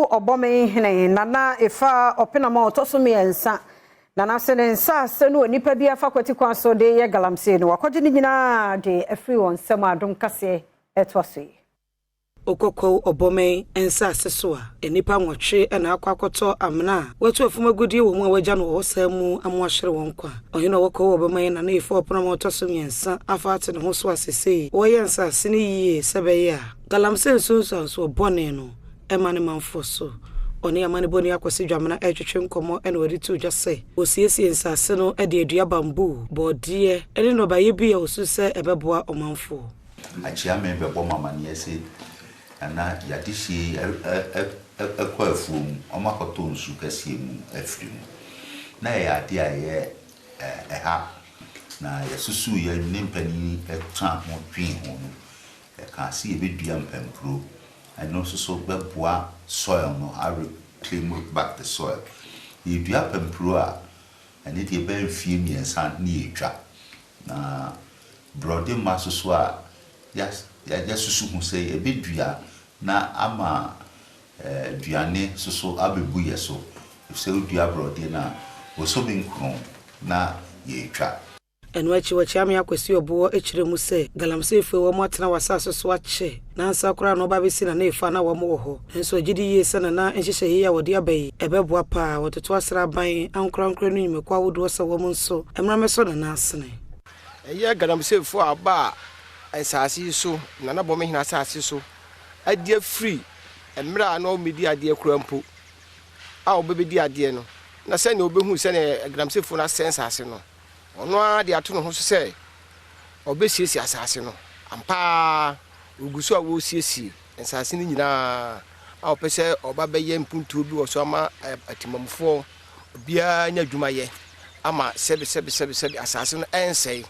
Kwawu Ɔbɔmenhene Nana Efa Ɔpenam a ɔtɔ so mmiɛnsa Nana se ne nsaase no onipa bi afa kwati kwan so de yɛ galamsey no, wakɔgye ne nyinaa de afiri wɔn nsam a Adom Kaseɛ ɛtoa so yi. Wokɔ Kwawu Ɔbɔmen nsaase so a, nnipa 8 na akɔ akɔtɔ amena a wɔatu afum agudeɛ wɔ mu a wɔagya no wɔ hɔ saa mu ama wɔahyere wɔn nkwa. Ɔhene a ɔwɔ Kwawu Ɔbɔmen Nana Efa Ɔpenam a ɔtɔ so mmiɛnsa afa ate ne ho so a sesei wɔreyɛ nsaase no yie sɛ ɛbɛyɛ a galamsey nsunsuansoɔ bɔne no mma ne manfoɔ so. Ɔne amanebɔni Akwasi Dwamena retwetwe nkɔmmɔ na ɔde too dwa sɛ wɔsiesie nsaase no de adua bamboo, bɔɔdeɛ ne nnɔbaeɛ bi a wɔsusu sɛ ɛbɛboa ɔmanfoɔ. Akyeame bɛbɔ mo amaneɛ se Nana yadehyeɛ yi kɔ afuo mu, wɔn akɔtɔ nsu kɛseɛ mu afiri mu. Na ɛyɛ adeɛ a ɛyɛ ɛha, na yɛsusuiɛ ne mpanin tena ho dwen ho no, yɛkaa se yɛbɛdua mpampuro. Ɛno nso so bɛboa soil no a reclaim back the soil. Yɛdua pampuro a, ɛne deɛ ɛbɛyɛ mfie 3 ne yɛtwa. Na borɔde mma nso so a yɛasusu ho sɛ yɛbɛdua na ama aduane nso so abɛbu yɛ so. Efisɛ wodua borɔdeɛ no a, bosome 9 na yɛtwa. Ɛno akyi, Wɔkyeame Akwasi Ɔboɔ kyerɛ mu sɛ galamseyfoɔ yi wɔn atena wɔ asase so akyɛ nansa koraa na wɔba abɛsi Nana Efa na wɔn wɔ hɔ. Nanso ɔgye di yie sɛ Nana nhyehyɛeɛ yi a wɔde aba yi ɛbɛboa paa. Wɔtoto asraban ankorankora ne nnwumakuo ahodoɔ sɛ wɔn nso mmra mmɛsɔ Nana asene. Ɛyɛ galamseyfoɔ a aba nsase yi so, Nana Bɔmehene asase so, adi afiri mmerɛ a na wɔmmɛdi adeɛ koraa mpo a wɔbɛbɛdi adeɛ no, na sɛdeɛ wɔbɛhu sɛdeɛ galamseyfoɔ no asɛe nsase no, ɔno ara de ato ne ho so sɛ ɔbɛsiesie asase no. Ampa ara, ɔgu so a wɔresiesie nsase no nyinaa a ɔpɛ sɛ ɔba bɛyɛ mpuntuo bi wɔ so ama atimamufoɔ, obiara nya adwumayɛ ama sɛbesɛbesɛbesɛbe asase no ɛnsɛe.